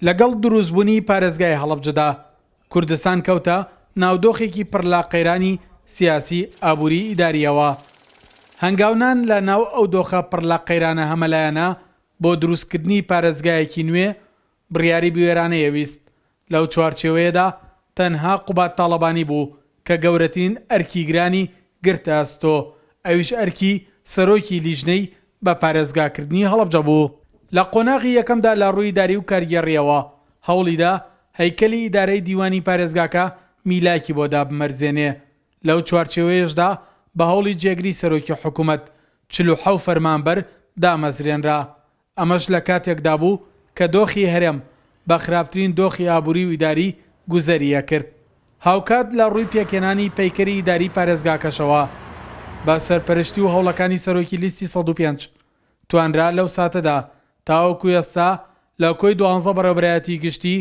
لەگەڵ دروستبوونی پارێزگای هەڵەبجەدا، کوردستان کەوتە ناو دۆخێکی پڕ لە قەیرانی سیاسی، ئابووری، ئیدارییەوە. هەنگاونان لە ناو ئەو دۆخە پڕ لە قەیرانە هەمەلایەنە بۆ دروستکردنی پارێزگایەکی نوێ، بڕیاری بوێرانەی ئەویست. لەو چوارچێوەیەدا تەنها قوباد تاڵەبانی بوو کە گەورەترین ئەرکی گرانی گرتە ئەستۆ، ئەویش ئەرکی سەرۆکی لیژنەی بە پارێزگاکردنی هەڵەبجە بوو. لە قۆناغی یەکەمدا لە ڕووی ئیداری و کارگێڕییەوە هەوڵیدا هەیکەلی ئیدارەی دیوانی پارێزگاکە میلاکی بۆ دابمەرزێنێ، لەو چوارچێوەیەشدا بە هەوڵی جێگری سەرۆکی حکومەت 47 فەرمانبەر دامەزرێنرا، ئەمەش لە کاتێکدا بوو کە دۆخی هەرێم بە خراپترین دۆخی ئابووری و ئیداری گوزەری ئەکرد. هاوکات لە ڕووی پێکهێنانی پەیکەری ئیداری پارێزگاکەشەوە بە سەرپەرشتی و هەوڵەکانی سەرۆکی لیستی 105 توانرا لەو ساتەدا تاوەکو ئێستا لە کۆی دوانزە بەڕێوەبەرایەتی گشتی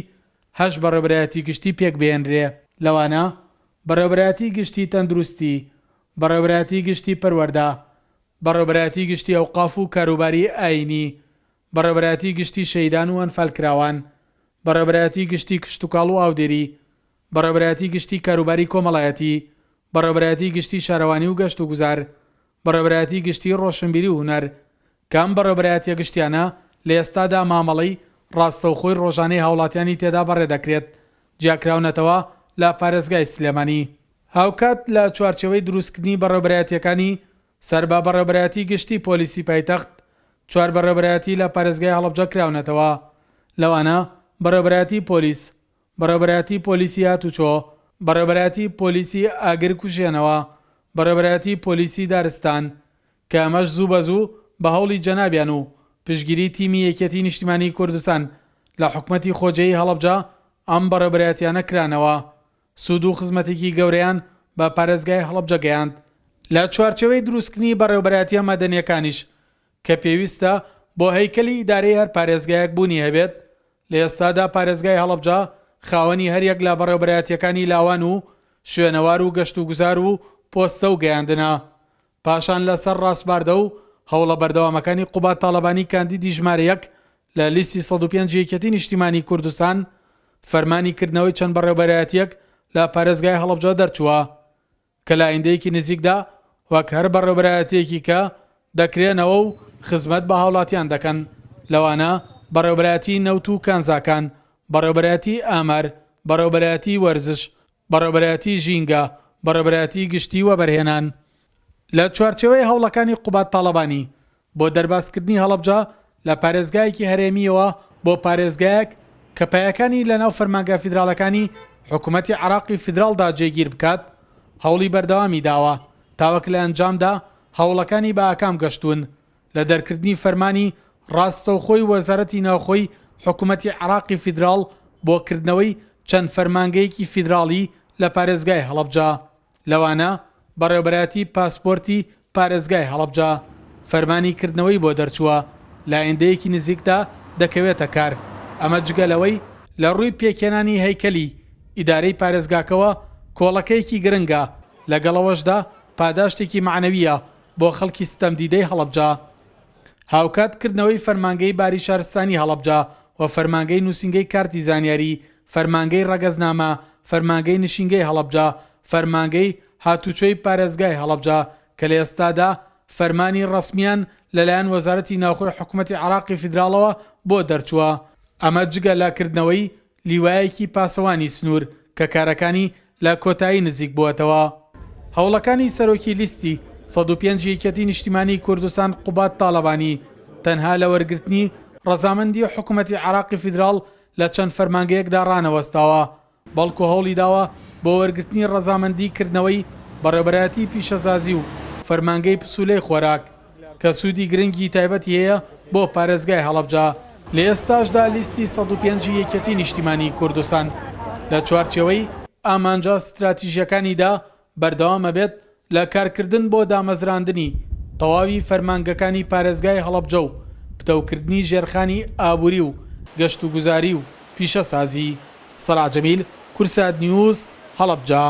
هەشت بەڕێوەبەرایەتی گشتی پێکبهێنرێ لەوانە، بەڕێوەبەرایەتی گشتی تەندروستی، بەڕێوەبەرایەتی گشتی پەروەردە، بەڕێوەبەرایەتی گشتی ئەوقاف و کاروباری ئایینی، بەڕێوەبەرایەتی گشتی شەهیدان و ئەنفالکراوان، بەڕێوەبەرایەتی گشتی کشتوکاڵ و ئاودێری، بەڕێوەبەرایەتی گشتی کاروباری کۆمەڵایەتی، بەڕێوەبەرایەتی گشتی شارەوانی و گەشتوگوزار، بەڕێوەبەرایەتی گشتی ڕۆشنبیری و هونەر، کە ئەم بەڕێوەبەرایەتیە گشتیانە لە ئێستادا مامەڵەی ڕاستەوخۆی ڕۆژانەی هاوڵاتیانی تێدا بەڕێدەکرێت، جیاکراونەتەوە لە پارێزگای سلێمانی. هاوکات لە چوارچێوەی دروستکردنی بەڕێوەبەرایەتییەکانی سەر بە بەڕێوەبەرایەتی گشتی پۆلیسی پایتەخت، چوار بەڕێوەبەرایەتی لە پارێزگای هەڵەبجە کراونەتەوە، لەوانە، بەڕێوەبەرایەتی پۆلیس، بەڕێوەبەرایەتی پۆلیسی هاتوچۆ، بەڕێوەبەرایەتی پۆلیسی ئاگر کوژێنەوە، بەڕێوەبەرایەتی پۆلیسی دارستان، کە ئەمەش زوو بە زوو بە هەوڵی جەنابیان و پشتگیری تیمی یەکێتی نیشتیمانی کوردستان لە حکومەتی خۆجێی هەڵەبجە ئەم بەڕێوەبەرایەتیانە کرانەوە. سوود و خزمەتێکی گەورەیان بە پارێزگای هەڵەبجە گەیاند. لە چوارچێوەی دروستکردنی بەڕێوەبەرایەتییە مەدەنییەکانیش کە پێویستە بۆ هەیکەلی ئیدارەی هەر پارێزگایەک بوونی هەبێت، لە ئێستادا پارێزگای هەڵەبجە خاوەنی هەریەک لە بەڕێوەبەرایەتییەکانی لاوان و شوێنەوار و گەشتوگوزار و پۆستە و گەیاندنە. پاشان لەسەر ڕاسپاردە و هەوڵە بەردەوامەکانی قوباد تاڵەبانی کاندیدی ژمارە یەک لە لیستی 105 یەکێتی نیشتیمانی کوردستان، فەرمانی کردنەوەی چەند بەڕێوبەرایەتیەک لە پارێزگای هەڵەبجە دەرچووە کە لە ئایندەیەکی نزیکدا وەک هەر بەڕێوبەرایەتیەکی کە دەکرێنەوە و خزمەت بە هاوڵاتیان دەکەن لەوانە بەڕێوبەرایەتی نەوت و کانزاکان، بەڕێوبەرایەتی ئامار، بەڕێوبەرایەتی وەرزش، بەڕێوبەرایەتی ژینگە، بەڕێوبەرایەتی گشتی وەبەرهێنان. لە چوارچێوەی هەوڵەکانی قوباد تاڵەبانی بۆ دەربازکردنی هەڵەبجە لە پارێزگایەکی هەرێمییەوە بۆ پارێزگایەک کە پایەکانی لەناو فەرمانگە فیدراڵەکانی حکومەتی عێراقی فیدراڵدا جێگیر بکات، هەوڵی بەردەوامی داوە تاوەک لە ئەنجامدا هەوڵەکانی بە ئاکام گەشتوون لە دەرکردنی فەرمانی ڕاستەوخۆی وەزارەتی ناوخۆی حکومەتی عێراقی فیدراڵ بۆ کردنەوەی چەند فەرمانگەیەکی فیدراڵی لە پارێزگای هەڵەبجە لەوانە بەڕێوەبەرایەتی پاسپۆرتی پارێزگای هەڵەبجە فەرمانی کردنەوەی بۆ دەرچووە، لە ئایندەیەکی نزیکدا دەکەوێتە کار، ئەمە جگە لەوەی لە ڕووی پێکهێنانی هەیکەلی ئیدارەی پارێزگاکەوە کۆڵەکەیەکی گرنگە، لەگەڵ ئەوەشدا پاداشتێکی مەعنەوییە بۆ خەڵکی ستەمدیدەی هەڵەبجە. هاوکات کردنەوەی فەرمانگەی باری شارستانی هەڵەبجە و فەرمانگەی نووسینگەی کارتی زانیاری، فەرمانگەی ڕەگەزنامە، فەرمانگەی نشینگەی هەڵەبجە، فەرمانگەی هاتوچۆی پارێزگای هەڵەبجە کە لە ئێستادا فەرمانی ڕەسمییان لەلایەن وەزارەتی ناوخۆی حکومەتی عێراقی فیدراڵەوە بۆ دەرچووە، ئەمە جگە لە کردنەوەی لیوایەکی پاسەوانی سنوور کە کارەکانی لە کۆتایی نزیک بووەتەوە. هەوڵەکانی سەرۆکی لیستی 105 یەکێتی نیشتیمانیی کوردستان قوباد تاڵەبانی تەنها لە وەرگرتنی ڕەزامەندی حکومەتی عێراقی فیدراڵ لە چەند فەرمانگەیەکدا ڕانەوەستاوە، بەڵکو هەوڵیداوە بۆ وەرگرتنی ڕەزامەندی کردنەوەی بەڕێوەبەرایەتی پیشەسازی و فەرمانگەی پسولەی خۆراک کە سوودی گرنگی تایبەتی هەیە بۆ پارێزگای هەڵەبجە. لە ئێستاشدا لیستی 105 ی یەکێتی نیشتیمانیی کوردستان لە چوارچێوەی ئامانجە ستراتیژییەکانیدا بەردەوام ئەبێت لە کارکردن بۆ دامەزراندنی تەواوی فەرمانگەکانی پارێزگای هەڵەبجە و پتەوکردنی ژێرخانی ئابووری و گەشتوگوزاری و پیشەسازی. سەلاح جەمیل، کوردسات نیوز، هەڵەبجە.